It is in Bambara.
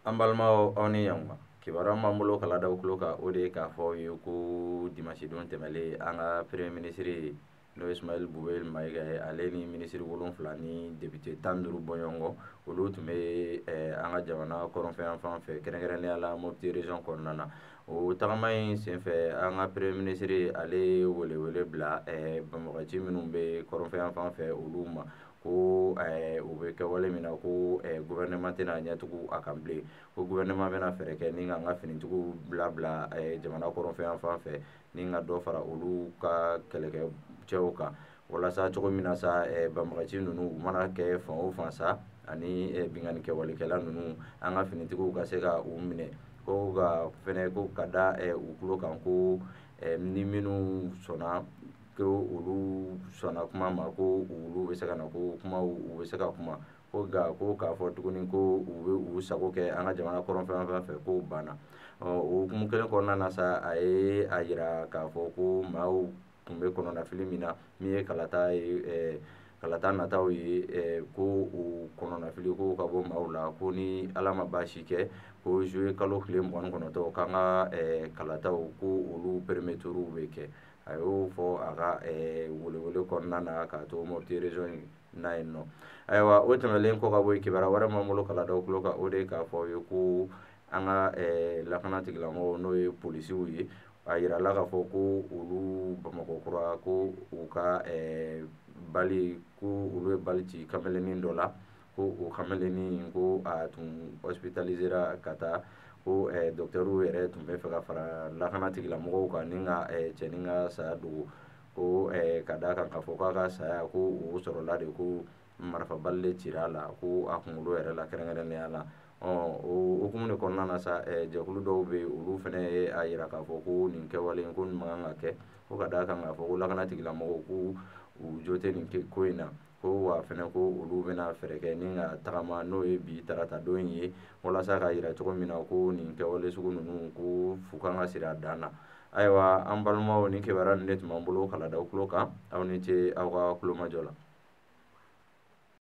An balimaw, aw ni ɲankuma. Kibaruya b'an bolo kala da tulo kan, o de ye k'a fɔ aw ye ko dimanche don tɛmɛlen, an ka premier ministre, n'o ye Soumaïla Boubèye Maïga ye, ale ni minisiri 7 ni député 15 bɔɲɔgɔn, olu tun bɛ an ka jamana kɔrɔnfɛ fan fɛ, kɛrɛnkɛrɛnnenya la Mopti région kɔnɔna na. O tagama in senfɛ, an ka premier ministre ale ye welewele bila banbagaci minnu bɛ kɔrɔnfɛ fan fɛ, olu ma ko u bɛ kɛwale min na, ko gouvernement tɛna ɲɛtugu a kan bilen, ko gouvernement bɛna fɛɛrɛ kɛ ni k'an ka finitigiw bila jamana kɔrɔnfɛ fan fɛ, ni ka dɔ fara olu ka kɛlɛkɛcɛw kan, walasa cogo min na sa, banbagaci ninnu u mana kɛ fan o fan sa, ani binkanni kɛwalekɛla ninnu, an ka finitigiw ka se ka u minɛ. Ko ka fɛnɛ ko ka da u tulo kan ko ni minnu sɔnna, ko olu sɔnna kuma ma, ko olu bɛ se ka na, ko kuma u bɛ se ka kuma. Ko nka ko k'a fɔ tuguni ko u bɛ u sago kɛ an ka jamana kɔrɔnfɛ fan fɛ, k'o banna. Ɔ, o hukumu kelen kɔnɔna na sa, a ye a yira k'a fɔ ko maaw tun bɛ kɔnɔnafili min na, min ye kalata ye, kalata nataw ye, ko o kɔnɔnafili ko ka bɔ maaw la, ko ni Ala ma baasi kɛ, ko juillet kalo tile 29, k'an ka kalataw, ko olu premier tour bɛ kɛ. A y'o fɔ a ka welewele kɔnɔna na k'a to Mopti région na yen nɔ. Ayiwa, o tɛmɛnen kɔ ka bɔ yen, kibaruya wɛrɛ m'an bolo kala da tulo kan, o de ye k'a fɔ aw ye ko an ka lakana tigilamɔgɔw, n'o ye polisiw ye, a yirala k'a fɔ ko olu Bamakɔ kura, ko u ka bali, ko olu ye bali ci kamelennin dɔ la, ko o kamelennin, ko a tun hospitalisera ka taa, ko docteurw yɛrɛ tun bɛ fɛ ka fara lakana tigilamɔgɔw kan ni ka cɛnin ka saya dogo, ko ka d'a kan k'a fɔ k'a ka saya, ko o sɔrɔla de ko marifabali de cira a la, ko a kunkolo yɛrɛ la kɛrɛnkɛrɛnnenya la. Ɔ, o hukumu de kɔnɔna na sa, jɛkulu dɔw bɛ yen, olu fana ye a yira k'a fɔ ko nin kɛwale in, ko nin man kan ka kɛ, ko ka d'a kan k'a fɔ ko lakana tigilamɔgɔw, ko u jo tɛ nin ko in na, ko wa fɛnɛ ko olu bɛna fɛɛrɛ kɛ ni ka tagama, n'o ye bi tarata don ye, walasa k'a yira cogo min na ko nin kɛwale sugu ninnu, ko fu kan ka siri a dan na. Ayiwa, an balimaw, ni kibaruya ninnu de tun b'an bolo kala da tulo kan. Aw ni ce aw ka kulomajɔ la.